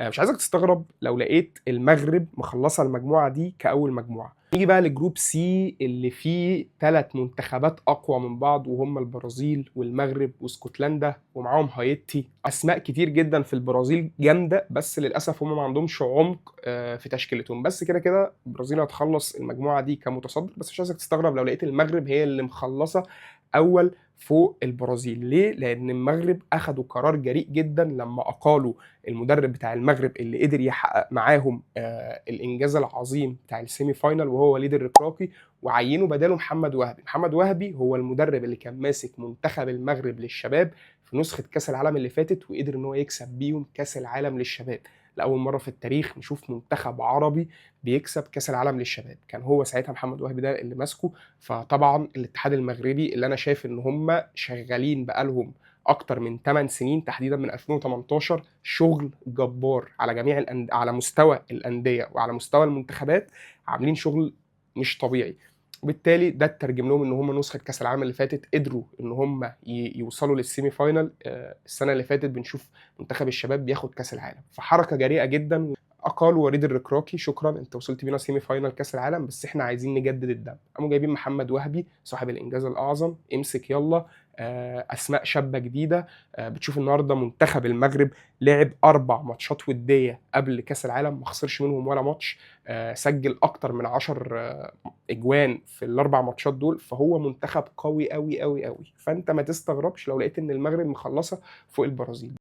مش عايزك تستغرب لو لقيت المغرب مخلصة المجموعة دي كاول مجموعة. نيجي بقى ل group C اللي فيه 3 منتخبات اقوى من بعض، وهم البرازيل والمغرب واسكتلندا ومعاهم هايتي. اسماء كتير جدا في البرازيل جامدة، بس للاسف هم ما عندهمش عمق في تشكيلتهم. بس كده كده البرازيل هتخلص المجموعة دي كمتصدر. بس مش عايزك تستغرب لو لقيت المغرب هي اللي مخلصة اول فوق البرازيل. ليه؟ لان المغرب اخدوا قرار جريء جدا لما اقالوا المدرب بتاع المغرب اللي قدر يحقق معاهم الانجاز العظيم بتاع ال semi final، وهو وليد الركراكي، وعينوا بداله محمد وهبي. محمد وهبي هو المدرب اللي كان ماسك منتخب المغرب للشباب في نسخة كاس العالم اللي فاتت، وقدر ان هو يكسب بيهم كاس العالم للشباب. لاول مرة في التاريخ نشوف منتخب عربي بيكسب كاس العالم للشباب، كان هو ساعتها محمد وهبي ده اللي ماسكه. فطبعا الاتحاد المغربي اللي انا شايف ان هم شغالين بقالهم اكتر من 8 سنين، تحديدا من 2018، شغل جبار على جميع على مستوى الاندية وعلى مستوى المنتخبات، عاملين شغل مش طبيعي. وبالتالي ده اترجم لهم ان هم نسخه كاس العالم اللي فاتت قدروا ان هم يوصلوا لل semi final. السنة اللي فاتت بنشوف منتخب الشباب بياخد كاس العالم، فحركه جريئة جدا. اقالوا وليد الركراكي، شكرا انت وصلت بينا semi final كاس العالم، بس احنا عايزين نجدد الدم. قاموا جايبين محمد وهبي صاحب الانجاز الاعظم، امسك يلا. اسماء شابه جديدة. بتشوف النهارده منتخب المغرب لعب 4 ماتشات وديه قبل كاس العالم، ما خسرش منهم ولا ماتش، سجل اكتر من 10 اجوان في ال4 ماتشات دول. فهو منتخب قوي قوي قوي قوي. فانت ما تستغربش لو لقيت ان المغرب مخلصة فوق البرازيل.